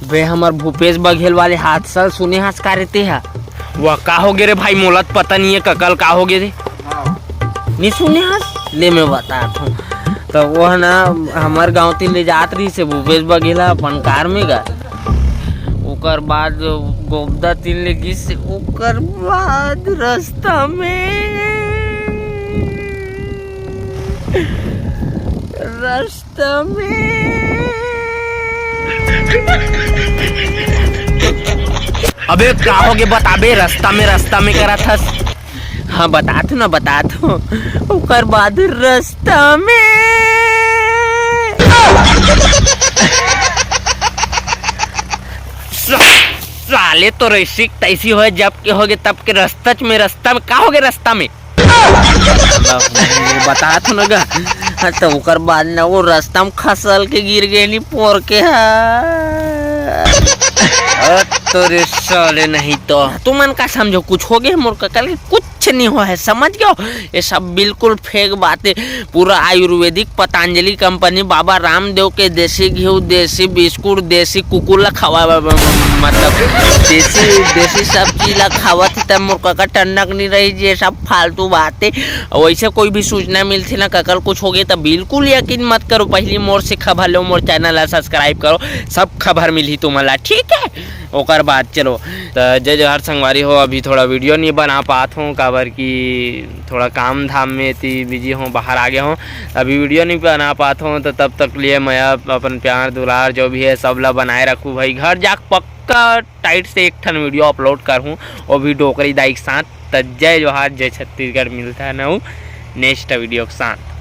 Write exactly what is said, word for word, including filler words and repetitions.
बे, हमर भूपेश बघेल वाले हादसा ल सुने हस का रे तेहा? वाह, का हो गे रे भाई? मोला त पता नहीं है कका ल का हो गे रे। नहीं सुने हस? ले मैं बतात हूँ। त वो है ना, हमर गाँव तीर ले जात रहिस हे भूपेश बघेल ह अपन कार में गा। ओकर बाद गोबदा तीर ले गिस हे, ओकर बाद रस्ता में, रस्ता में। अबे का हो गे, बताबे, रस्ता में, रस्ता में करत हस। हाँ, बतात हूँ ना, बतात हूँ। ओकर बाद रस्ता में। सा-, साले तो रैसिक तैसी होय, जब के हो गे तब के रस्तच में, रस्ता में, का हो गे रस्ता में? बतात हूँ ना गा। हाँ, त ओकर बाद ना वो रस्ता में खसल के गिर गे नी पोर के हा। अ, तोरे साले नहीं तो। तुमन का समझो, कुछ हो गे मोर कका ल के? कुछ नहीं हो है, समझ गयो? ये सब बिल्कुल फेक बात हे। पूरा आयुर्वेदिक पतंजलि कंपनी, बाबा रामदेव के देसी घी, देसी बिस्कुट, देसी कुकुर ला खवा, मतलब देसी, देसी सब चीज ला खावत हे, तब मोर कका टन्नक नहीं रही। ये सब फालतू बात हे। वैसे कोई भी सूचना मिलथे ना, कका ल कुछ हो गे, त बिल्कुल यकीन मत करो। पहली मोर से खबर लो, मोर चैनल ला सब्सक्राइब करो, सब खबर मिलही तुमन ला, ठीक है? ओकर बाद चलो, त जय जोहार संगवारी हो। अभी थोड़ा वीडियो नहीं बना पात हूँ, काबर कि थोड़ा काम धाम में एती बिजी हूँ, बाहर आ गया हूँ, अभी वीडियो नहीं बना पात हूँ। तो तब तक लिए मैं अब अपन प्यार दुलार जो भी है सब ला बनाए रखूँ भाई। घर जाके पक्का टाइट से एक ठन वीडियो अपलोड करहूँ, वो भी डोकरी दाई के साथ। त जय जोहार, जय छत्तीसगढ़, मिलता है ना नेक्स्ट वीडियो के साथ।